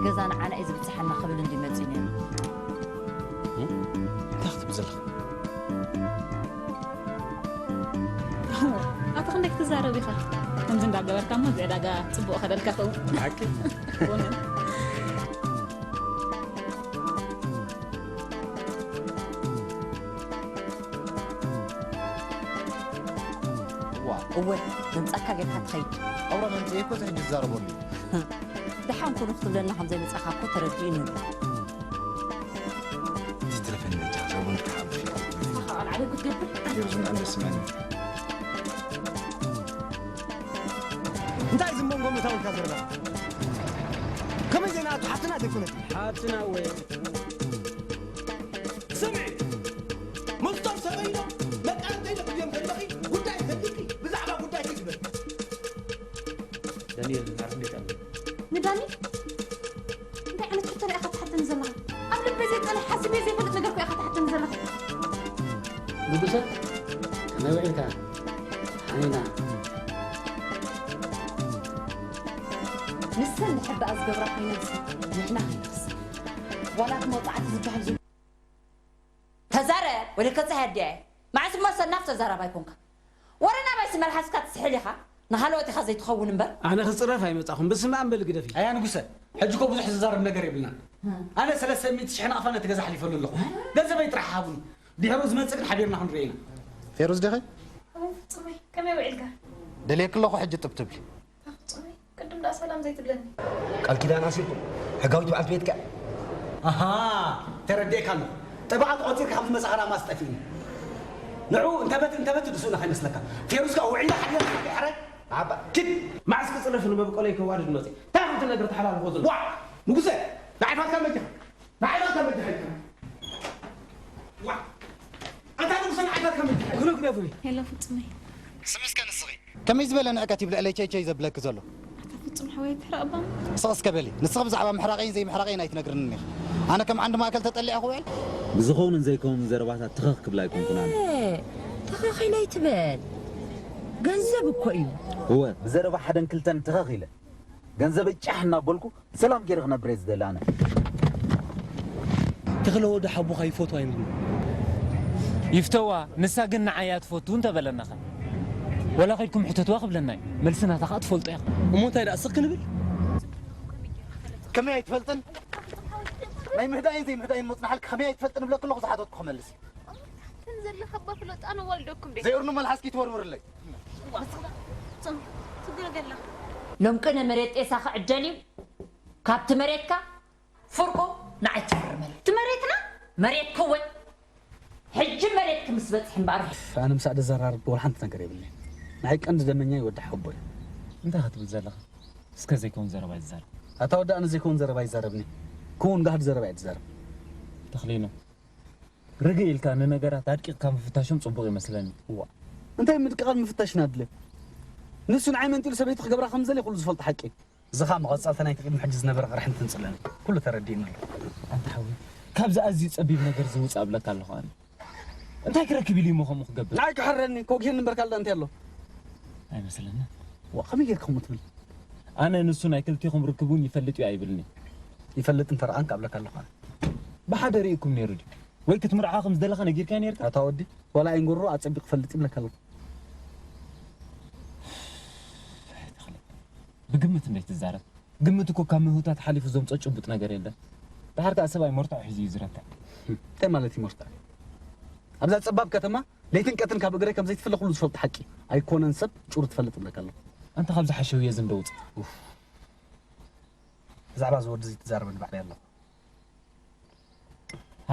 ገዛ ንዓና እዩ ዝብጽሓና ክብል እንዲ መጺኡ ነይሩ። እንታይ ክትብል ዘለኻ? ኣቶ ክንደይ ክትዛረብ ኢኻ? ከምዚ እንዳገበርካ እሞ እዚ ዕዳጋ ጽቡቕ ከደልካ ኸውን። ሓቂ እውነት። ዋ እወ መምጻካ ጌርካ ትኸይድ። ኣውራ መምፅኤ እኮ እዚ ሕጂ ዝዛረበሉ እዩ። ደሓን ኩኑ ክትብለና ከም ዘይመጻኻ እኮ ተረዲኡኒ። እዚ ትረፈኒ በጃ እዛ ቡን ክትሓብሽ ዓለም ክትገብር የብዝን ኣንደስመኒ እንታይ ዝመንጎ መታወልካ ዘረባ ከመይ ዘይናቱ ሓትና ዘይኮነት ሓትና ወይ ስምዒ ምስቶም ሰበይኖም መቃንተይ ክትብዮም ከለኺ ጉዳይ ዘድልኪ ብዛዕባ ጉዳይ ትግበር ዳንኤል ናርፍ እንዴት ኣለ ንዳኒ እንታይ ዓይነት ሕቶ ኢኻ ትሓተኒ ዘለኻ ኣብ ልበይ ዘይጠነ ሓሲበ ዘይፈልጥ ነገር እኮ ኢኻ ትሓተኒ ዘለኻ ንጉሰ ከመይ ውዒልካ ሓኒና ንሰን ንሕባኣ ዝገብራ ኮይነንሲ ንሕና ከይንኽስር ዋላ እቲ መውፃዕቲ ዝበሃል ዘሎ ተዛረብ ወደ ከፀ ኣዲያ መዓስ እሞ ሰናፍ ተዛራባይ ኮንካ ወረ ናባይሲ መልሓስካ ትስሕል ኢኻ ንኻልኦት ኢኻ ዘይትኸውን እምበር ኣነ ክፅረፍ ኣይመፃኹም ብስመ ኣብ በል ግደፊ ኣያ ንጉሰ ሕጂ ኮ ብዙሕ ዝዛረብ ነገር የብልናን ኣነ ሰለስተ ሚእቲ ሽሕ ናቕፋ ነቲ ገዛ ሓሊፈሉ ኣለኹ ገንዘበይ ጥራሕ ሃቡኒ ድሕሩ ዝመፅእ ግን ሓቢርና ክንርኢ ኢና ፌሩዝ ዲኺ ፍጹመይ ከመይ ውዒልካ ደልየኪ ኣለኹ ሕጂ ጥብ ትብሊ ፍጹመይ ቅድም ደኣ ሰላም ዘይትብለኒ ቃል ኪዳን ኣሲርኩም ሕጋዊት በዓልቲ ቤትካ ኣሃ ተረዲእካ ኣለኹ ጠበቓ ተቖፂርካ ካብ ዝመፃኻ ዳማ ስጠፊእኒ ንዑ እንተበት እንተበት ድስኡና ከይመስለካ ፌሩዝ ከዓ ውዒላ ሓዲራ ሕረ ዓባ ኪድ መዓስ ክፅረፍ ንመብቆለይ ከዋርድ መፅእ እንታይ ከምቲ ነገር ተሓላልፎ ዘሎ ዋ ንጉሰ ንዓይ ፋትካ መጃ ንዓይ ፋትካ መጃ ዋ ኣንታ ንጉሰ ንዓይ ፋትካ መጃ ክነግደፉ ሄሎ ፍጹመይ ስምስከ ንስኺ ከመይ ዝበለ ንዕቀት ይብልዕለይ ቸይቸይ ዘብለኪ ዘሎ ኣታ ፍጹም ሓወይ ትሕረቕ እባ ስቕ እስከ በሊ ንስኺ ብዛዕባ ምሕራቐይን ዘይምሕራቐይን ኣይትነግርንን ኢኺ ኣነ ከም ዓንዲ ማእከል ተጠሊዐ ክውዕል ዝኸውንን ዘይከውንን ዘረባታት ትኸኽ ክብል ኣይኮንኩን ኣነ ተኻኺል ኣይትበል ገንዘብ እኮ እዩ እወ ብዘረባ ሓደን ክልተን ትኸኽ ኢለ ገንዘበይ ጫሕ እናበልኩ ሰላም ገይረ ክነብር እየ ዝደሊ ኣነ ተኽለ ወዲ ሓቦኻ ይፈትዋ ይምሉ ይፍተዋ ንሳ ግን ንዓይ እያ ትፈቱ እንተበለናኸ ወላ ከድኩም ሕተትዋ ክብለና እዩ መልሲ ናታ ከዓ ትፈልጦ ኢኻ እሞ እንታይ ደኣ ስኽ ክንብል ከመይ ኣይትፈልጥን ናይ ምህዳይን ዘይምህዳይን መፅናሓልክ ከመይ ኣይትፈልጥን እብለክ ኣለኹ ዝሓተትኩ ክመልስ እዩ ተን ዘለኻ ባፍሎ ጣነ ዋልደኩም ደ ዘይእርኑ መልሓስኪ ትወርውርለይ ትግረገላ ሎምቅነ መሬት ጤሳ ክዕደል እዩ ካብቲ መሬትካ ፍርቁ ንዓይ ትፈርመል እቲ መሬትና መሬት ክወ ሕጂ መሬት ክምስ በፅሕ እምበኣር ኣነ ምሳዕ ደዘራርብ ወላ ሓንቲ ነገር የብለይ ንዓይ ቀንዲ ደመኛ ይወዲ ሓቦ እዩ እንታይ ክትብል ዘለኻ እስከ ዘይከውን ዘረባ ይዛረብ ኣታ ወዲ ኣነ ዘይከውን ዘረባ ይዛረብኒ ክውን ጋህዲ ዘረባ እየ ትዛረብ ተኽሊኖ ርግእ ኢልካ ንነገራት ኣድቂቕካ ምፍታሾም ጽቡቕ ይመስለኒ። እዋ እንታይ ምድቃቕ ምፍታሽ ኢና ድለ ንሱ ንዓይ መንጢሉ ሰበይቲ ክገብራ ከም ዝደልየ ኩሉ ዝፈልጦ ሓቂ እዩ። እዚ ኸኣ መቐጸልታ ናይቲ ቅድሚ ሕጂ ዝነበረ ቅርሒ እንትንጽለኒ ኩሉ ተረዲእኒ ኣሎ። ኣንታ ሓወይ ካብዚ ኣዝዩ ጸቢብ ነገር እዚ ውጻእ እብለካ ኣለኹ ኣነ። እንታይ ክረክብ ኢሉ እሞ ከምኡ ክገብር? ንዓይ ክሕረኒ ከውግሄኒ እምበር ካልእ እንታይ ኣሎ? ኣይመስለንን። ዋ ከመይ ጌርካ ከምኡ ትብል? ኣነ ንሱ ናይ ክልቴኹም ርክብ እውን ይፈልጥ እዩ ኣይብልን'የ። ይፈልጥ እንተ ረኣንካ እብለካ ኣለኹ ኣነ። ብሓደ ርኢኩም ነይሩ ድዩ? ወይ ክትምርዓዋ ከም ዝደለኻ ነጊርካዮ ነይርካ? ኣታ ወዲ ዋላ ኣይንጎርሮ ኣጸቢቑ ክፈልጥ ይብለካ ኣለኹ። ብግምት እንዴት ትዛረብ? ግምት እኮ ካብ ምህውታት ሓሊፉ ዘምጾ ጭቡጥ ነገር የለን። ደሓር ከኣ ሰብኣይ መርትዖ ሒዙ እዩ ዝረትዕ። እንታይ ማለት እዩ መርትዖ? ኣብዛ ጸባብ ከተማ ለይትን ቀትርን ካብ እግረይ ከም ዘይትፍለ ኩሉ ዝፈልጦ ሓቂ። ኣይኮነን ሰብ ጭሩ ትፈልጥ እብለካ ኣለኹ። ኣንታ ካብዚ ሓሸውየ ዝንዶ ውጽእ። ብዛዕባ እዚ ወዲ እዚ ትዛረበኒ ባዕለይ ኣለኹ።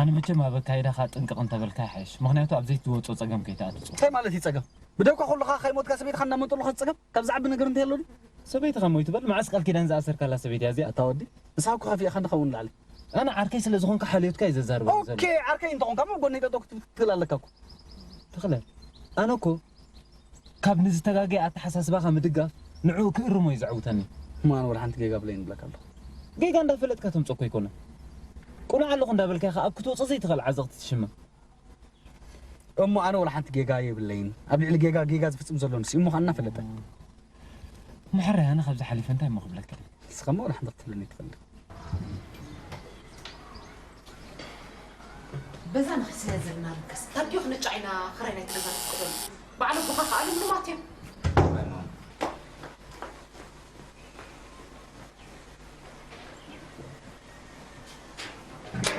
ኣነ መቸም ኣብ ኣካይዳኻ ጥንቅቕ እንተበልካ ይሓይሽ። ምኽንያቱ ኣብ ዘይትወጾ ጸገም ከይትኣቱ ጽቡቕ። እንታይ ማለት እዩ ጸገም? ብደውካ ከለኻ ከይሞትካ ሰበይትኻ እናመንጠሉኻ ጸገም? ካብ ዝዓቢ ነገር እንታይ ኣሎ ድዩ? ሰበይትኻ ሞይቱ በል መዓስ ቃል ኪዳን ዝኣሰርካላ ሰበይቲ እያ እዚኣ? ኣታ ወዲ ንስኻ እኮ ከፊእኻ ንኸውን ላዕሊ። ኣነ ዓርከይ ስለ ዝኾንካ ሓልዮትካ እዩ ዘዛርበኒ ዘሎ። ኦኬ ዓርከይ እንተኾንካ እሞ ጎነይ ጠጠው ክትብል ትኽእል ኣለካ እኮ። ተኽለ ኣነ እኮ ካብ ንዝተጋገየ ኣተሓሳስባኻ ምድጋፍ ንዕኡ ክእርሞ እዩ ዘዕውተኒ። እሞ ኣነ ወላ ሓንቲ ጌጋ ብለይን እብለካ ኣለኹ። ጌጋ እንዳፈለጥካ ተምጾ እኮ ኣይኮነን። ቁኑዕ ኣለኹ እንዳበልካ ኢኻ ኣብ ክትወጾ ዘይትኽእል ዓዘቕቲ ትሽመም። እሞ ኣነ ወላ ሓንቲ ጌጋ የብለይን። ኣብ ልዕሊ ጌጋ ጌጋ ዝፍጽም ዘሎ ንሱ እዩ። እሞ ኸኣ እናፈለጠ። እሞ ሕራይ ኣነ ካብዚ ሓሊፈ እንታይ እሞ ክብለካ እየ? ንስኻ እሞ ወላ ሓንቲ ክትብለኒ ኣይትኽእልን። በዛ ንኺድ ስለ ዘለና ርክስ። ታዲዮ ክንጫ ኢና ክራይ ናይቲ ገዛ ንፍቅደሉ። በዓል ኣቦኻ ከኣ ልምሉማት እዮም።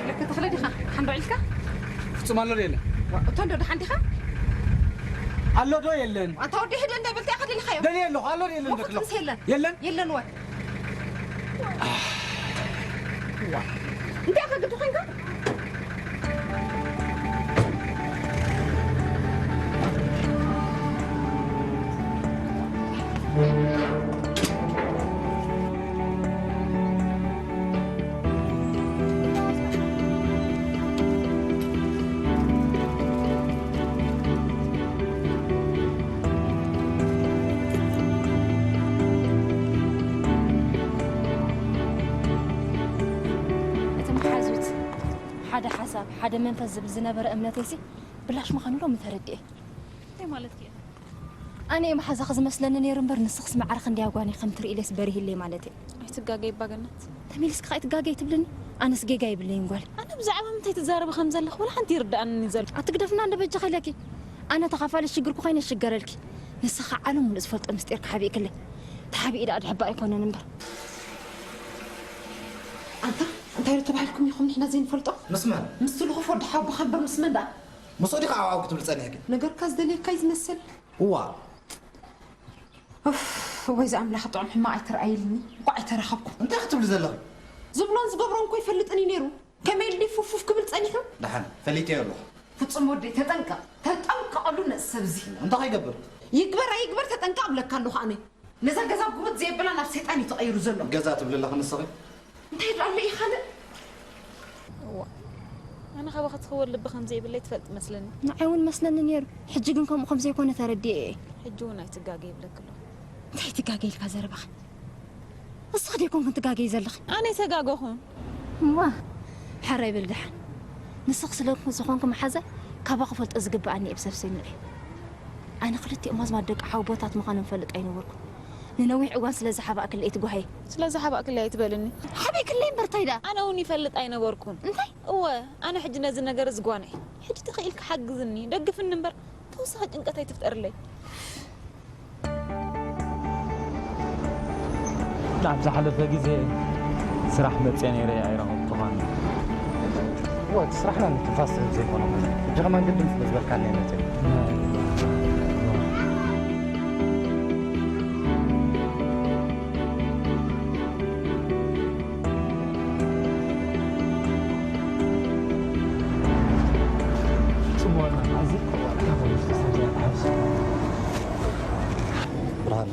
ለከ ተኽለ ዲኻ? ደሓን ዶ ዒልካ? ፍጹም ኣሎ ዶ የለን? ዋ፣ እቶ እንዶ ደሓን ዲኻ? ኣሎ ዶ የለን? ኣታ ወዲ ህደ እንደ በልታ ኢኻ ደሊኻዮ? ደልየ ኣለኹ፣ ኣሎ ዶ የለን ዶ ወፍጹም ትብሎ? የለን። የለን? የለን ወይ? ዋ። እንታይ ኢኻ ግዲ ኮንካ? እቲ መሓዙት ሓደ ሓሳብ፣ ሓደ መንፈስ ዝብል ዝነበረ እምነተይሲ ብላሽ ምዃኑ ሎሚ ተረዲኤ። እንታይ ማለትኪ ኢኺ? ኣነ እየ መሓዛኺ ዝመስለኒ ነይሩ እምበር፣ ንስኽስ ማዕረ ክንደይ ኣጓኒ ከም ትርኢ ኢለስ በሪህለይ ማለት እየ። ኣይትጋገይ እባ ገነት። ተመሊስኪ ኸኣ ኣይትጋገይ ትብልኒ? ኣነስ ጌጋ የብለይን ጓል። ኣነ ብዛዕባ ምንታይ ትዛረቢ ከም ዘለኺ ወላ ሓንቲ ይርድኣኒ ዘሎ። ኣትግደፍና እንዶ በጃኺ ኢለኪ። ኣነ ተኻፋሊ ሽግርኪ ኮይነ እሽገረልኪ። ንስኺ ዓለም ሙሉእ ዝፈልጦ ምስጢር ሓቢእክለይ። ተሓቢኡ ደኣ ድሕባእ ኣይኮነን እምበር። ኣንታ እንታይ ኢሉ ተባሂልኩም ኢኹም ንሕና ዘይንፈልጦ? ምስ መን? ምስቲ ልኹፍ ወዲ ሓውቦኻ እምበር ምስ መን ደኣ? ምስኡ ዲኻ ዓው ዓው ክትብል ጸኒሕኪ? ነገርካ ዝደልየካ እዩ ዝመስል። እዋ። ኡፍ፣ ወይ ዝኣምላኽ ጥዑም ሕማቕ ኣይትርኣይልኒ። እንኳዕ ኣይተራኸብኩ። እንታይ ክትብሊ ዘለኺ? ዝብሎን ዝገብሮን እኮ ይፈልጥን እዩ ነይሩ። ከመይ ኢሉ ፉፍ ፉፍ ክብል ጸኒሑ? ደሓን፣ ፈሊጠዮ ኣለኹ። ፍጹም ወደይ፣ ተጠንቀቕ። ተጠንቀቐሉ ነዚ ሰብ እዚ። እንታይ ከይገብር? ይግበር ኣይግበር ተጠንቀቕ እብለካ ኣለኹ ኣነ። ነዛ ገዛ ጉብጥ ዘየብላ ናብ ሰይጣን እዩ ተቐይሩ ዘሎ። ገዛ ትብሊ ኣለኺ ንስኺ? እንታይ ደኣ ኣሎ እዩ ካልእ? እዋ፣ ኣነ ካባኺ ትኽወል ልቢ ከም ዘይብለይ ትፈልጥ መስለኒ። ንዓይ እውን መስለኒ ነይሩ። ሕጂ ግን ከምኡ ከም ዘይኮነ ተረዲኤ እየ። ሕጂ እውን ኣይትጋገ ይብለኪ ኣለኹ። እንታይ ትጋገ ኢልካ ዘረባኺ? ንስኺ ዶ ኣይኮንክን ትጋገይ ዘለኺ? ኣነ ኣይተጋገኹን። እዋ፣ ሕራይ በሊ ደሓን። ንስኺ ስለ ዝኾንኪ መሓዛይ፣ ካባኺ ክፈልጦ ዝግብኣኒ እየ ብሰብሰይ ንርኢ። ኣነ ክልቲኦም ኣዝማድ ደቂ ሓውቦታት ምዃኖም እፈልጥ ኣይነበርኩን። ንነዊሕ እዋን ስለ ዝሓባእክለይ እቲ ጓህየ። ስለ ዝሓባእክለይ ኣይትበልኒ። ሓቢእክለይ እምበር እንታይ ደኣ? ኣነ እውን ይፈልጥ ኣይነበርኩን። እንታይ? እወ፣ ኣነ ሕጂ ነዚ ነገር ዝጓንዕ። ሕጂ ተኽኢልካ ሓግዝኒ፣ ደግፍኒ እምበር ተወሳኺ ጭንቀት ኣይትፍጠርለይ። ኣብ ዝሓለፈ ግዜ ስራሕ መጽየ ነይረ ኣይረኸብኩኻን። እወ፣ እቲ ስራሕና ንትንፋስ ዝህብ ዘይኮነ ኮይኑ፣ ሕጂ ከማን ግድን ስለ ዝበልካኒ እየ መጽየ። ጽቡቕ፣ ኣዝዩ ጽቡቕ። ብርሃነ፣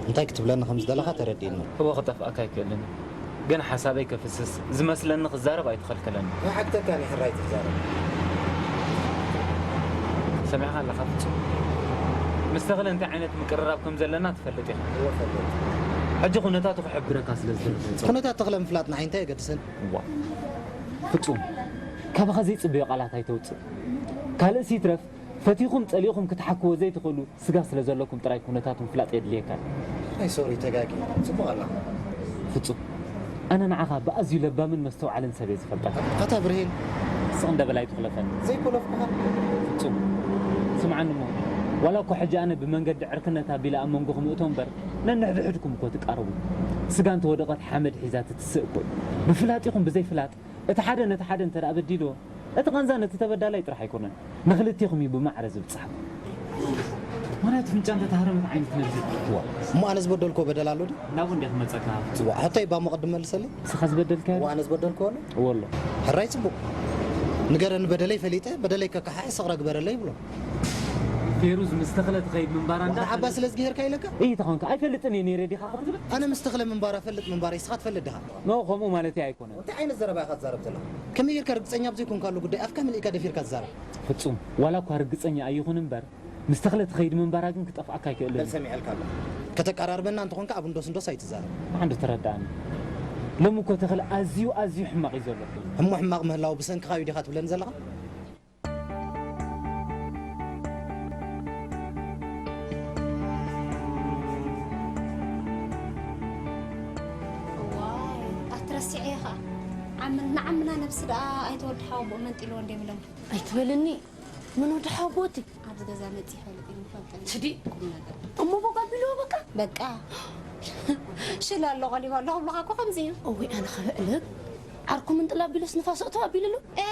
እንታይ ክትብለኒ ከም ዝደለኻ ተረዲእኒ። እወ፣ ክጠፍኣካ ኣይክእልን። ግን ሓሳበይ ከፍስስ፣ ዝመስለኒ ክዛረብ ኣይትኸልክለኒ። ንሓግተካ እኔ ሕራይ ትዛረብ። ሰሚዕኻ ኣለኻ ፍጹም? ምስ ተኽለ እንታይ ዓይነት ምቅርራብ ከም ዘለና ትፈልጥ ኢኻ። እወ፣ እፈልጥ። ሕጂ ኩነታቱ ክሕብረካ ስለ ዝደለኹ። ኩነታት ተኽለ ምፍላጥ ንዓይ እንታይ የገድሰኒ? እዋ። ፍጹም፣ ካባኻ ዘይጽበዮ ቃላት ኣይተውጽእ። ካልእስ ይትረፍ፣ ፈቲኹም ጸሊእኹም ክትሓክዎ ዘይትኽእሉ ስጋ ስለ ዘለኩም ጥራይ ኩነታቱ ምፍላጥ የድልየካ። ኣይ ሶሪ፣ ተጋጊ። ጽቡቕ ኣለኻ። ፍጹም፣ ኣነ ንዓኻ ብኣዝዩ ለባምን መስተውዓልን ሰብ እየ ዝፈልጠካ። ኣታ ብርሄን። ስቕ እንደ በል ኣይትኹለፈኒ። ዘይኮለፍኩኻ። ፍጹም፣ ስምዓኒ እሞ፣ ዋላ እኮ ሕጂ ኣነ ብመንገዲ ዕርክነት ኣቢለ ኣብ መንጎኹም እእቶ እምበር፣ ነንሕድሕድኩም እኮ ትቃረቡ። ስጋ እንተወደቐት ሓመድ ሒዛ ትትስእ እኮ እዩ። ብፍላጢኹም ብዘይፍላጥ፣ እቲ ሓደ ነቲ ሓደ እንተ ደኣ በዲልዎ፣ እቲ ቃንዛ ነቲ ተበዳላይ ጥራሕ ኣይኮነን፣ ንኽልቴኹም እዩ ብማዕረ ዝብጻሕኩም። ዋላ እቲ ፍንጫ እንተተሃረመት ዓይኒ ትነድድ። እዋ፣ እሞ ኣነ ዝበደልክዎ በደል ኣሎ ድዩ? ናብኡ እንድየ ክመጸካ። እዋ፣ ሕቶይ እባ እሞ ቅድም መልሰለይ። ንስኻ ዝበደልካዮ? እዋ፣ ኣነ ዝበደልክዎ ኣሎ? እወ ኣሎ። ሕራይ ጽቡቕ። ንገረኒ በደለይ ፈሊጠ፣ በደለይ ከከሓሒ ስቕረ ግበረለይ ይብሎ። ፌሩዝ ምስ ተኽለ ትኸይድ ምንባራ ዋላ እንዳ ሓባ ስለ ዝገሄርካ ኢለካ? እይ ተኾንካ፣ ኣይፈልጥን እየ ነይረ ዲኻ ክትብል? ኣነ ምስ ተኽለ ምንባራ ፈልጥ ምንባረይ እስኻ ትፈልጥ ዲኻ? ኖ፣ ከምኡ ማለተይ ኣይኮነን። እንታይ ዓይነት ዘረባ ኢኻ ትዛረብ ዘለኻ? ከመይ ጌርካ ርግጸኛ ኣብ ዘይኮንካሉ ጉዳይ ኣፍካ መሊእካ ደፊርካ ትዛረብ? ፍጹም፣ ዋላ እኳ ርግጸኛ ኣይኹን እምበር፣ ምስ ተኽለ ትኸይድ ምንባራ ግን ክጠፍኣካ ኣይክእልን በል እዩ። ሰሚዐልካ ኣለኹ። ከተቀራርበና እንተኾንካ ኣብ እንዶስ እንዶስ ኣይትዛረብ። ብዓንዱ ተረዳእኒ። ሎሚ እኮ ተኽለ ኣዝዩ ኣዝዩ ሕማቕ እዩ ዘሎ። እሞ ሕማቕ ምህላው ብሰንክኻ እዩ ዲኻ ትብለኒ ዘለኻ? ስዒ ኸዓ ዓምን ንዓምና ነብሲ ደኣ ኣይተወድሓ ኣቦ መንጢልዎ እንደ ብሎም ኣይትበልኒ። ምን ወዲ ሓቦቲ ኣብዚ ገዛ መጺ ይፈልጥ እዩ ይፈልጥ። ስዲ ቁም ነገር እሞ ቦጋ ቢልዎ በቃ። በቃ ሽላ ኣሎ ቀሊባ ኣሎ ብለኻ እኮ ከምዚ እዩ። እወይ ኣነ ከበዕልብ ዓርኩ ምንጥላ ቢሉስ ንፋስ እቶ ኣቢልሉ። ኤ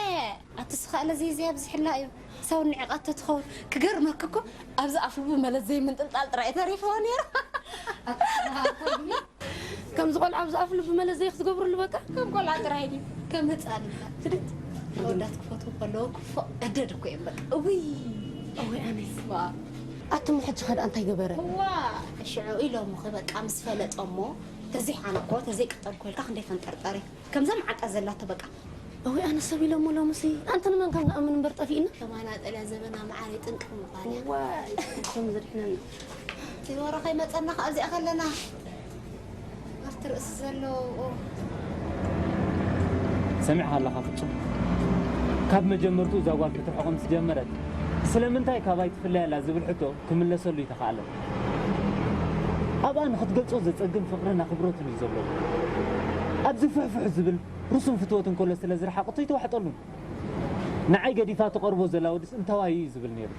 ኣቲ ስኻእለ ዘይዘይ ኣብዝሕላ እዩ። ሰው ንዕቐት ተትኸውን ክገርመክ እኮ ኣብዚ ኣፍልቡ መለት ዘይምንጥልጣል ጥራይ ተሪፍዎ ነይሩ። ከምዚ ቆልዓ ኣብዚ ኣፍልቡ መለት ዘይክትገብርሉ በቃ። ከም ቆልዓ ጥራይ ድዩ ከም ህፃን። ስድት መወዳት ክፈትው ከለዎ ክፎ ዕደድ እኮ እዮም በቃ። እውይ እወይ ኣነስ ዋ ኣቱም ሕጂ ኸድኣ እንታይ ገበረ? ዋ ሽዑ ኢሎምኺ በቃ ምስ ፈለጠ እሞ ተዘይሓነቆ ተዘይቀጠልኮ ኢልካ ክንደይ ፈንጠርጠሪ። ከምዛ መዓንጣ ዘላቶ በቃ። እወይ ኣነ ሰብ ኢሎሞ ሎምሲ ኣንተ ንመን ከም ዝኣምን እምበር ጠፊእና። ከማና ጠልያ ዘበና መዓር ይጥንቅቕ ምባል እያ። ዋይ ከም ዘድሕነና። እቲ ወረ ከይመጸና ከኣ ኣብዚኣ ከለና ኣብቲ ርእሲ ዘሎ ሰሚዕኻ ኣለኻ ፍጹም። ካብ መጀመርቱ እዛ ጓል ክትርሕቖ ምስ ጀመረት ስለምንታይ ካባይ ትፍለይ ኣላ ዝብል ሕቶ ክምለሰሉ ኣይተኻእለን። ኣብኣ ንኽትገልጾ ዘጸግም ፍቕርን ኣኽብሮትን እዩ ዘለዎ። ኣብዚ ፍሕፍሕ ዝብል ርሱን ፍትወት እንከሎ ስለ ዝረሓቐቶ ኣይተዋሕጠሉን። ንዓይ ገዲፋ ትቐርቦ ዘላ ወድስ እንታዋይ እዩ ዝብል ነይሩ።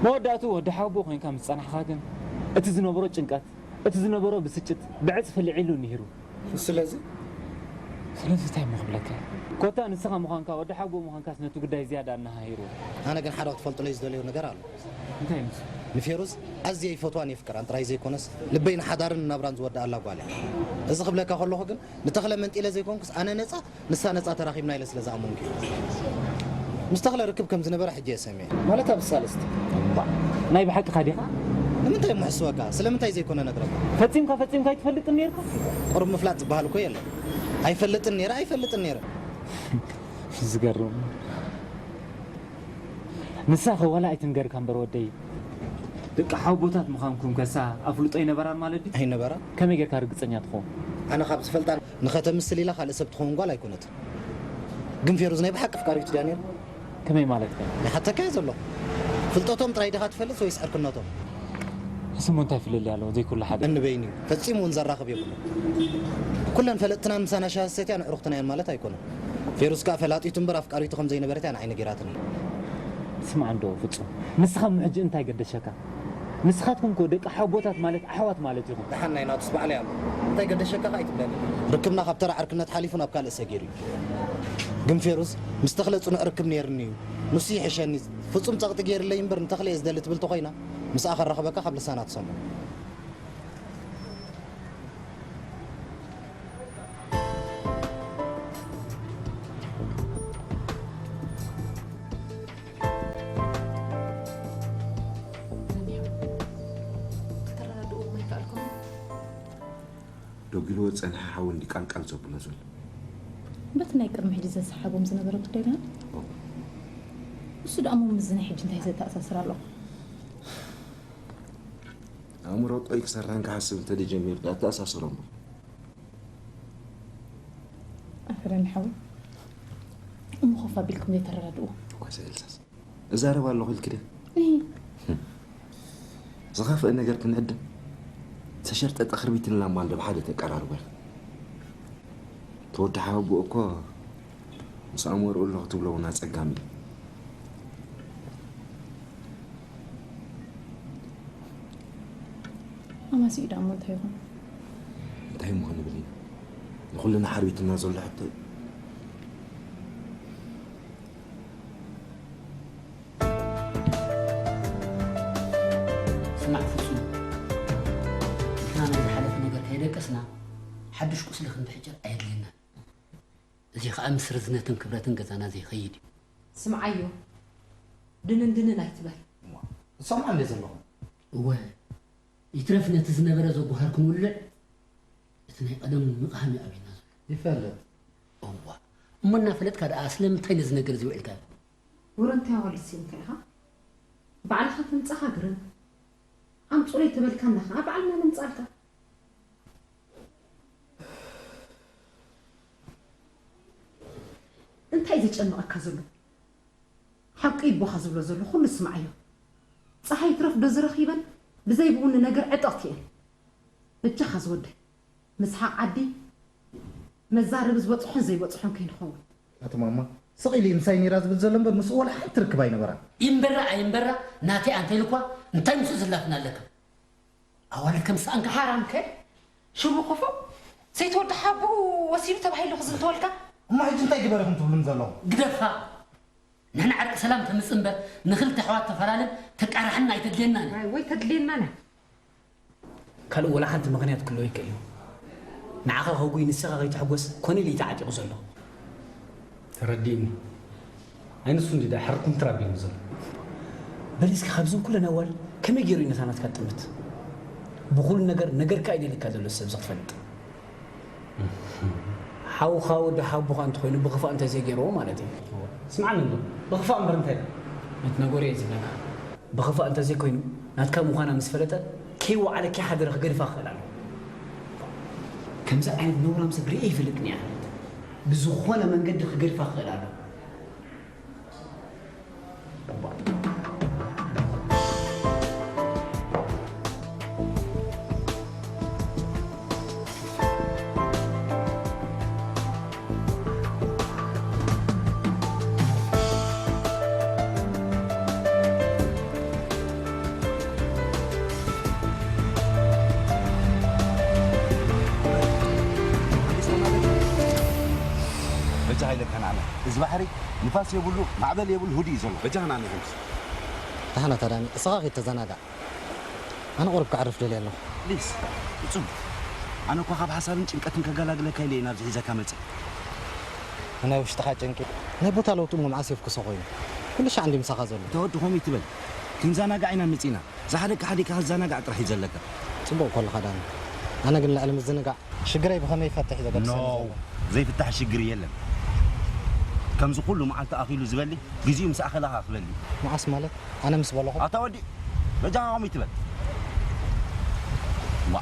መወዳእትኡ ወዲ ሓወቦ ኮይንካ ምስ ጸናሕኻ ግን እቲ ዝነበሮ ጭንቀት፣ እቲ ዝነበሮ ብስጭት ብዕጽፊ ልዒሉ ንሂሩ። ስለዚ ስለዚ እንታይ እሞ ክብለካ እየ? ኮታ ንስኻ ምዃንካ ወዲ ሓጎ ምዃንካስ ነቲ ጉዳይ ዝያዳ ኣነሃሂርዎ። ኣነ ግን ሓደ ክትፈልጡለይ ዝደልዮ ነገር ኣሎ። እንታይ እዩ ንሱ? ንፌሩዝ ኣዝየ ይፈትዋን የፍቅራን ጥራይ ዘይኮነስ ልበይ ንሓዳርን ንናብራን ዝወድኣላ ጓል እያ። እዚ ክብለካ ከለኹ ግን ንተኽለ መንጢለ ዘይኮንኩስ ኣነ ነጻ ንሳ ነጻ ተራኺብና ኢለ ስለ ዝኣመንኩ እዩ። ምስ ተኽለ ርክብ ከም ዝነበራ ሕጂ እየ ሰሚዐ። ማለት ኣብዚ ሳልስቲ። ናይ ብሓቅኻ ዲኻ? ንምንታይ እሞ ሕስወካ? ስለምንታይ ዘይኮነ ነግረካ? ፈጺምካ ፈጺምካ ኣይትፈልጥን ኔርካ? ቁሩብ ምፍላጥ ዝበሃል እኮ የለን። ኣይፈልጥን ኔረ ኣይፈልጥን ኔረ። ዝገርም። ንሳኸ ዋላ ኣይትንገርካ እምበር ወደይ። ደቂ ሓውቦታት ምዃንኩም ከሳ ኣፍልጦ ኣይነበራን ማለት ድዩ? ኣይነበራን። ከመይ ጌርካ ርግጸኛ ትኸውን? ኣነ ካብ ዝፈልጣ ንኸተምስል ኢላ ካልእ ሰብ ትኸውን ጓል ኣይኮነትን። ግን ፌሩዝ ናይ ብሓቂ ኣፍቃሪቱ ድያ ነይራ? ከመይ ማለትከ? ይሓተካ እየ ዘለኹ። ፍልጠቶም ጥራይ ዲኻ ትፈልጥ ወይስ ዕርክነቶም? እሱሞ እንታይ ፍልልይ ኣለዎ? ዘይኩሉ ሓደ። እንበይኑ እዩ። ፈጺሙ እውን ዘራኽብ የብሉን። ኩለን ፈለጥትናን ምሳና ሻሂ ዝሰትያን ኣዕሩኽትና እየን ማለት ኣይኮነን። ፌሩዝ ከኣ ፈላጢቱ እምበር ኣፍቃሪቱ ከም ዘይነበረት እያ ንዓይ ነጊራትኒ። ስማዕ እንዶ ፍጹም፣ ንስኻ እሞ ሕጂ እንታይ ገደሸካ? ንስኻትኩም እኮ ደቂ ሓውቦታት ማለት ኣሕዋት ማለት ኢኹም። ደሓን ናይ ናቱስ ባዕለይ ኣሎ። እንታይ ገደሸካ ከኣ ኣይትብለኒ። ርክብና ካብ ተራ ዕርክነት ሓሊፉ ናብ ካልእ ሰጊሩ እዩ። ግን ፌሩዝ ምስ ተኽለ ጽኑዕ ርክብ ነይርኒ እዩ። ንሱ ይሕሸኒ። ፍጹም ጸቕጢ ገይርለይ እምበር ንተኽለ እየ ዝደሊ ትብል ተኾይና ምስኣ ከራኽበካ ካብ ልሳና ትሰምዖ። ደጊልዎ ዝጸንሐ ሓዊ እንዲ ቃልቃል ዘብሎ ዘሎ። በቲ ናይ ቅድሚ ሕጂ ዘሰሓቦም ዝነበረ ጉዳይ ድያ? እሱ ደኣ እሞ ምስዚ ናይ ሕጂ እንታይ ዘተኣሳስር ኣለዎ? ኣእምሮ ቆይ ክሰርሕን ክሓስብ እንተደጀሚሩ ደኣ ተኣሳስሮም። ኣፈረኒ ሓወይ እሞ ኮፍ ኣቢልኩም ዘይተረዳድእዎ? እኳ ሰእልሳስ እዛረብ ኣለኹ ኢልኪ ድያ? ዝኸፍአ ነገር ክንዕድም ዝተሸርጠጠ ክርቢትን ላማን ዶ ብሓደ ተቀራርቦ ኢኺ? ተወዲ ሓወቦኡ እኮ ምስ ኣእምሮኡ ኣሎ ክትብሎ እውን ኣጸጋሚ እዩ። ኣማሲኡ ደኣ እሞ እንታይ ይኹን? እንታይ እሞ ክንብል ኢና? ንኹልና ሓርቢትና ዘሎ ሕቶ እዩ። ስማዕ ፍጹም፣ ንሕና ናይ ዝሓለፈ ነገር ከየደቀስና ሓድሽ ቁስሊ ክንብሕጭር ኣየድልየናን። እዚ ኸኣ ምስ ርዝነትን ክብረትን ገዛና ዘይኸይድ እዩ። ስምዓዮ፣ ድንን ድንን ኣይትበል። ትሰምዓ እንደ ዘለኹም። እወ፣ ይትረፍ ነቲ ዝነበረ ዘጓሃር ክንውልዕ፣ እቲ ናይ ቀደም ምቕሃም እዩ ኣብዩና ዘሎ። ይፈልጥ። እዋ፣ እሞ እናፈለጥካ ደኣ ስለምንታይ ነዚ ነገር እዚ ውዒልካዮ? ወረንታያ ዋልስ ኢልካ ኢኻ? ባዕልኻ ተምጻኻ ግርም። ኣምጹለይ ተበልካና ኸኣ ባዕልና ነምጻልካ። እንታይ ዘጨንቐካ ዘሎ? ሓቂ ይቦኻ ዝብሎ ዘሎ ኩሉ ስምዓዮ። ጸሓይ ትረፍ ዶ ዝረኺበን ብዘይ ብኡኒ ነገር ዕጥቕቲ እየን። በጃኻ ዝወደይ። ምስሓቕ ዓዲ መዛረቢ ዝበፅሖን ዘይበፅሖን ከይንኸውን። ኣቲ ማማ፣ ስቕ ኢሊ ምሳይ ነይራ ዝብል ዘሎ እምበር ምስኡ ወላ ሓንቲ ርክብ ኣይነበራን። ይንበራ ኣይንበራ ናተይ ኣንተ ኢልኳ እንታይ ምስኡ ዝላፍን ኣለካ? ኣዋልድ ከም ሰኣንካ ሓራምከ? ሽሙ ክፉእ ዘይተወዲ ሓቡኡ ወሲዱ ተባሂሉ ክዝንተወልካ? እሞ ሕጂ እንታይ ግበር ኢኹም ትብሉኒ ዘለኹም? ግደፋ። ንሕና ዕርቂ ሰላም ተምጽእ እምበር ንኽልተ ኣሕዋት ተፈላልም ተቃራሕና ኣይተድልየናን። ዋይ ወይ ተድልየናን። ካልእ ወላ ሓንቲ ምኽንያት ክህልዎ ይክእል እዩ። ንዓኻ ከጉይ ንስኻ ከይትሕጎስ ኮነ ኢሉ እዩ ተዓጢቑ ዘሎ። ተረዲእኒ። ኣይ ንሱ እንዲ ደኣ ሕርኩም ትራቢኒ ዘሎ። በል እስኪ ካብዘን ኩለን ኣዋልድ ከመይ ገይሩ እዩ ነታ ናትካ ጥምት? ብኹሉ ነገር ነገርካ እዩ ደልካ ዘሎ ሰብ ዝኽፈልጥ። ሓውኻ ወዲ ሓቦኻ እንተኾይኑ ብኽፋእ እንተዘይገይርዎ ማለት እዩ። ስምዓኒ እንዶ፣ ብኽፋእ እምበር እንታይ? ነቲ ነገሩ እየ ዝብለካ። ብኽፋእ እንተዘይኮይኑ ናትካ ምዃና ምስ ፈለጠ ከይወዓለ ከይሓደረ ክገድፋ ክኽእል ኣሎ። ከምዚ ዓይነት ነውራም ሰብ ርእየ ኣይፈልጥን እየ። ብዝኾነ መንገዲ ክገድፋ ክኽእል ኣሎ። በጃ ሃይለካ ንዓና። እዚ ባሕሪ ንፋስ የብሉ፣ ማዕበል የብሉ፣ ህዱእ እዩ ዘሎ። በጃ ሃና ንሕምስ። ደሓና ታዳሚ፣ እስኻ ኺድ ተዘናጋዕ። ኣነ ቁሩብ ክዕርፍ ደልየ ኣለኹ። ፕሊስ፣ ፍጹም። ኣነ እኳ ካብ ሓሳብን ጭንቀትን ከገላግለካ ኢለ እየ ናብዚ ሒዘካ መጽእ። ንናይ ውሽጥኻ ጭንቂ፣ ናይ ቦታ ለውጢ እሞ መዓስ የፍኩሶ ኮይኑ? ኩሉ ሻዕ እንዲ ምሳኻ ዘሎ። እታ ወዲ ከምኡ ይትበል። ክንዘናጋዕ ኢና መጺእና። ዝሓደካ ሓዲግካ ክዘናጋዕ ጥራሕ እዩ ዘለካ። ጽቡቕ ከለኻ ዳኒ። ኣነ ግን ልዕሊ ምዝንጋዕ ሽግረይ ብኸመይ ይፈትሕ እዩ ዘገድሰኒ ኖ፣ ዘሎ። ዘይፍታሕ ሽግር የለን። ከምዚ ኩሉ መዓልቲ ኣኺሉ ዝበሊ፣ ግዜኡ ምስ ኣኸለ ኸኣ ክበሊ። መዓስ ማለት? ኣነ ምስ በለኹ? ኣታ ወዲ፣ በጃኻ ከምኡ ይትበል። ዋ።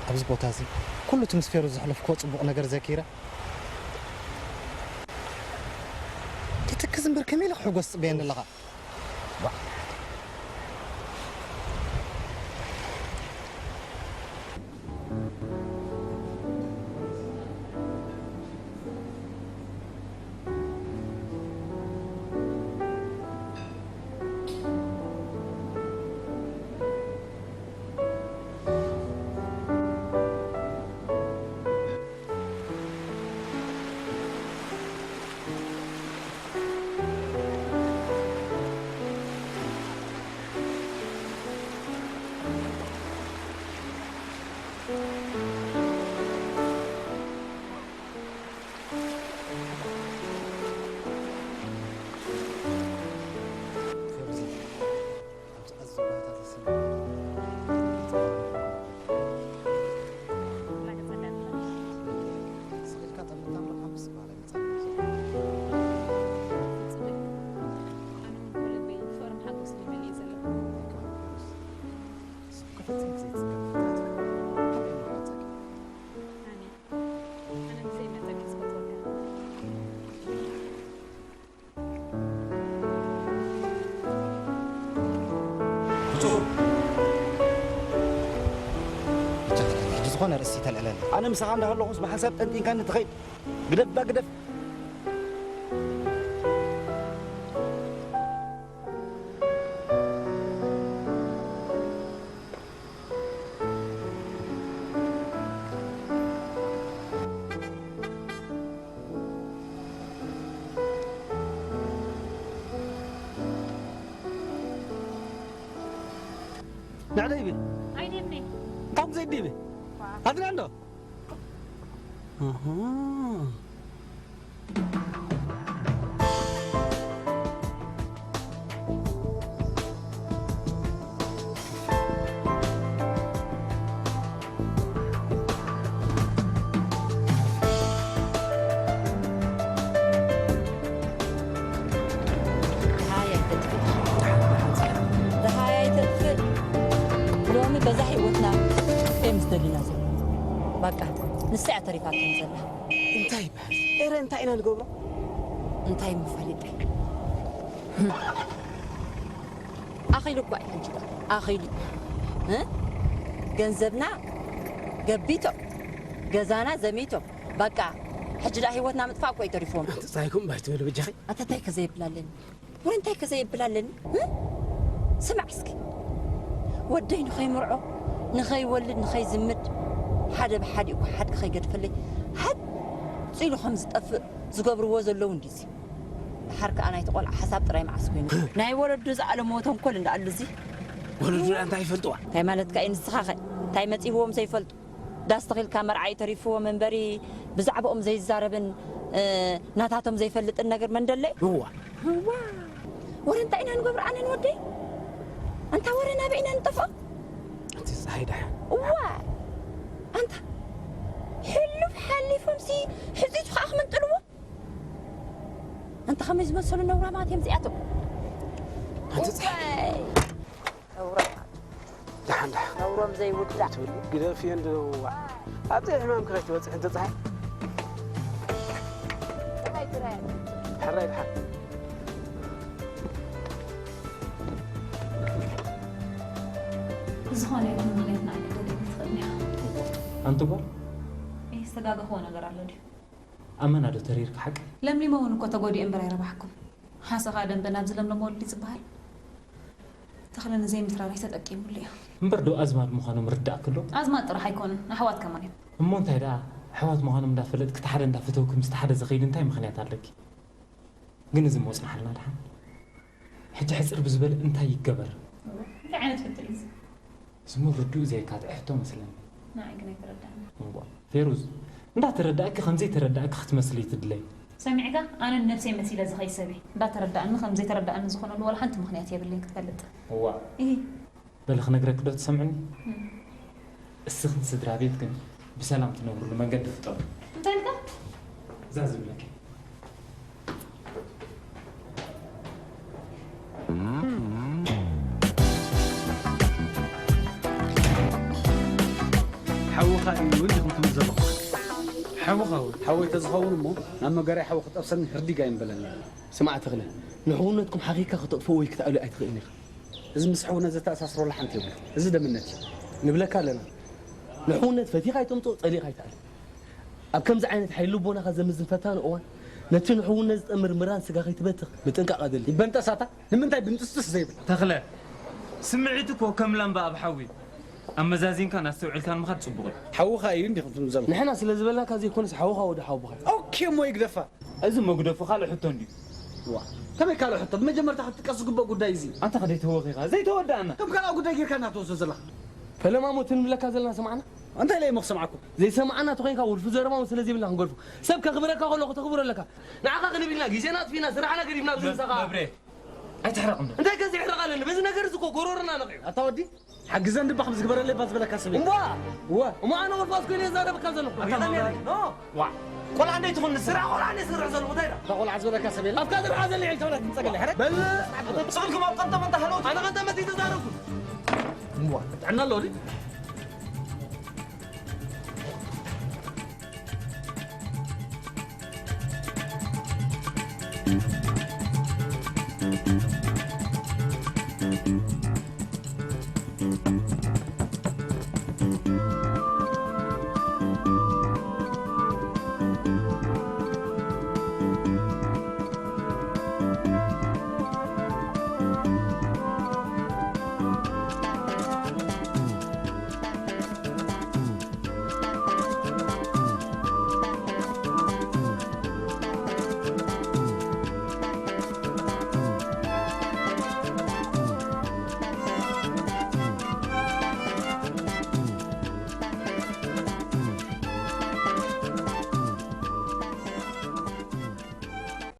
ኣብዚ ቦታ እዚ ኩሉ እቲ ምስ ፌሩ ዘሕለፍክዎ ጽቡቕ ነገር ዘኪረ፣ ክትክዝ እምበር ከመይ ኢለ ክሕጎስ ትጽበየኒ ኣለኻ? ዋ። ኣብዚ ኣዝዩ ባህታት ይስምዓኒ። ስቕ ኢልካ ጠምጣም ረብሓ ምስ በሃላ ይመጻ። ፍጹም እዩ። ኣነ እውን ብልበይ ፍቕርን ሓጎስን ይመልእ ዘለኹ። ኣይኮነን፣ ዮናስ። ስቕ ክፍጽም ዘይትጽገም ፍጥረት። ኣበይ መቐጸኪ? ኣነ፣ ኣነ ብዘይ መጠን እየ ዝፈትወካ። ብቻ፣ ሕጂ ዝኾነ ርእሲ ተልዕለኒ። ኣነ ምሳኻ እንዳሃለኹስ ብሓሳብ ጠንጢንካኒ ትኸይድ። ግደፍ ባ ግደፍ። ንዕደ ይብል። ኣይደብኔ። ታም ዘይዲ ይብል። ኣድና እንዶ። ኣሃ። ደሃይ ኣይተጥፍእ። ደሃይ ኣይተጥፍእ። ሎሚ በዛ ህይወትና እየ ምስ ደሊና ዘሎ። በቃ፣ ንሳ እያ ተሪፋቶም ዘላ። እንታይ ይበሃል? ኤረ፣ እንታይ ኢና ንገብሮ? እንታይ እሞ ፈሊጠ? ኣኺሉ እኳ እዩ ሕጂ፣ ኣኺሉ። እ? ገንዘብና ገቢቶ። ገዛና ዘሚቶም። በቃ፣ ሕጂ ደኣ ህይወትና ምጥፋእ እኮ እዩ ተሪፎም። ኣንቲ ጸሃይኩም ባይ ትበሉ በጃኺ። ኣታ እንታይ ከዘየብላለኒ? ወረ እንታይ ከዘየብላለኒ? እ? ስማዕ እስኪ። ወደይ ንኸይምርዖ፣ ንኸይወልድ፣ ንኸይዝምድ፣ ሓደ ብሓዲኡ እኮ ሓድጊ ከይገድፈለይ፣ ሓጺሉ ከም ዝጠፍእ ዝገብርዎ ዘለዉ እንዲዚ። ድሓር ከኣ ናይቲ ቆልዓ ሓሳብ ጥራይ መዓስ ኮይኑ። ናይ ወለዱ ዝኣለምዎ ተንኮል እንዳኣሉ እዚ። ወለዱ እንታይ ይፈልጥዋ? እንታይ ማለትካ እዩ ንስኻኸ? እንታይ መጺእዎም ዘይፈልጡ? ዳስ ተኺልካ መርዓይ ተሪፍዎ መንበሪ ብዛዕባኦም ዘይዛረብን፣ እ፣ ናታቶም ዘይፈልጥን ነገር መንደለይ? እዋ። እዋ። ወረ እንታይ ኢና ንገብር ኣነን ወደይ? ኣንታ ወረ ናበይ ኢና ንጠፍኦ? ኣንቲ ጸሃይ ደሓን። እዋ። ኣንታ ሕሉፍ ሓሊፎምሲ ሕጺቱ ከኣ ክምንጥልዎ? ኣንታ ከመይ ዝመሰሉ ነውራማት እዮም እዚኣቶም? ኣንቲ ጸሃይ። እዋይ። ነውራማት። ደሓን፣ ደሓን። ነውሮም ዘይውዳእ። ትብሊ ግደፍዮ እንዶ። ኣብዚ ሕማም ክረሽ ትበጽሕ እንተ ጸሓይ። ጥራይ፣ ጥራይ። ሕራይ ደሓን። ዝኾነ ይኹን ምኽንያት ንዓይ ክትወደኒ ትኽእል ኢኻ። ኣንቲ ጓል? እየ ዝተጋገኽዎ ነገር ኣሎ ድዩ? ኣመና ዶ ተሪርካ ሓቂ? ለምሊመ እውን እኮ ተጎዲኤ እምበር ኣይረባሕኩን። ሓሰኻ ደንበ ናብ ዝለምለመ ወልዲ ዝበሃል። ተኽለ ንዘይምትራረይ ተጠቂሙሉ እዩ። እምበር ዶ ኣዝማድ ምዃኖም ርዳእኪ ኣሎ? ኣዝማድ ጥራሕ ኣይኮኑን፣ ኣሕዋት ከማን እዮም። እሞ እንታይ ደኣ፣ ኣሕዋት ምዃኖም እንዳፈለጥኪ እቲ ሓደ እንዳፈተውኪ ምስቲ ሓደ ዝኸይድ እንታይ ምኽንያት ኣለኪ? ግን እዚ እሞ ጽናሓልና ደሓን። ሕጂ ሕጽር ብዝበለ እንታይ ይገበር? እንታይ ዓይነት ፍትሕ እዩ እዚ? እዚ እሞ ርዱእ ዘይካትዕ ሕቶ መስለኒ። ንዓይ ግን ኣይተረድኣንን። እምቧ፣ ፌሩዝ፣ እንዳተረዳእኪ ከም ዘይተረዳእኪ ክትመስሊ ትድለይ። ሰሚዕካ? ኣነ ንነብሰይ መሲለ ዝኸይድ ሰብ እየ። እንዳተረዳእኒ ከም ዘይተረዳእኒ ዝኾነሉ ዋላ ሓንቲ ምኽንያት የብለይን ክትፈልጥ። እዋ። እሂ። በሊ ክነግረኪ ዶ ትሰምዕኒ? እም። እስኽን ስድራ ቤት ግን ብሰላም ትነብርሉ መንገዲ ፍጠሩ። እንታይ ኢልካ? እዛ ዝብለኪ። ሓውኻ እዩ እንዲኹም ትብል ዘለኹም። ሓውኻ እውን። ሓወይ ተዝኸውን እሞ ናብ መጋርያ ሓዊ ክጠብሰኒ ህርዲግ ኣይምበለኒ። ስማዕ ተኽለ፣ ንሕውነትኩም ሓኺካ ክተጥፍኡ ወይ ክትኣሉ ኣይትኽእልን ኢኻ። እዚ ምስ ሕውነት ዘተኣሳስረሉ ሓንቲ የብሉ። እዚ ደምነት እዩ። ንብለካ ኣለና። ንሕውነት ፈቲኻ ኣይተምጽኦ፣ ጸሊእኻ ኣይትኣሉ። ኣብ ከምዚ ዓይነት ሓይሊ ልቦናኻ ዘምዝን ፈታኒ እዋን፣ ነቲ ንሕውነት ዝጠምር ምራን ስጋ ከይትበትኽ ምጥንቃቕ ኣድሊ። ይበንጠሳታ? ንምንታይ ብንጥስጥስ ዘይብል? ተኽለ፣ ስምዒት እኮ ከም ላምባ ኣብ ሓዊ። ኣመዛዚንካን ኣስተውዒልካን ምኻድ ጽቡቕ እዩ። ሓውኻ እዩ እንዲኹም ትብሉ ዘለኹም። ንሕና ስለ ዝበልናካ ዘይኮነስ ሓውኻ ወዲ ሓውቦኻ እዩ። ኦኬ እሞ ይግደፋ። እዚ መጉደፉ ካልእ ሕቶ እንድዩ። ዋ፣ ከመይ ካልእ ሕቶ? ብመጀመርታ ክትጥቀስ ዝግበእ ጉዳይ እዚ። ኣንታ ከደይ ተወኺኻ? ዘይተወድኣና። ከም ካልኣዊ ጉዳይ ጌርካ ኢና ትወስዶ ዘለኻ። ፈለማ ሞት እንብለካ ዘለና ሰማዕና? እንታይ ኢለ እሞ ክሰምዓኩም? ዘይሰማዕና ተኾይንካ ውልፊ ዘረባ እውን ስለ ዘይብልና ክንገድፎ። ሰብ ከኽብረካ ከሎ ከተኽብሮ ኣለካ። ንዓኻ ክንብል ኢና ግዜና ኣጥፊእና ስራሕና ገዲፍና ኣብዚ ምሳኻ። መብሬ፣ ኣይትሕረቕ እንዶ። እንታይ ከ ዘይሕረቕ ኣለኒ? በዚ ነገር እዚ እኮ ጎሮሮና ነቒዑ። ኣታ ወዲ፣ ሓግዘን ድባ ከም ዝግበረለይ እባ ዝበለካ ሰብ የለን። እምቧ! እወ። እሞ ኣነ ወልፋስ ኮይነ እዛረበካ ዘለኹ። ኣታ መብሬ፣ ኖ። ዋ። ቆልዓ እንደ ትኹን ንስራሕ ቆልዓ እንደ ዝስርሕ ዘሎ እንታይ ኢላ? እታ ቆልዓ ዝበለካ ሰብ የለን። ኣብካ ዝረኣ ዘለ ኢልካ ወላ ትምጸገለ፣ ሕረ? በል። ስቕልኩም ኣብ ቀንጠመንታ ሃለውት። ኣነ ቀንጠመንታ ይተዛረብኩ። እምቧ፣ ጥዕና ኣለዎ ድዩ?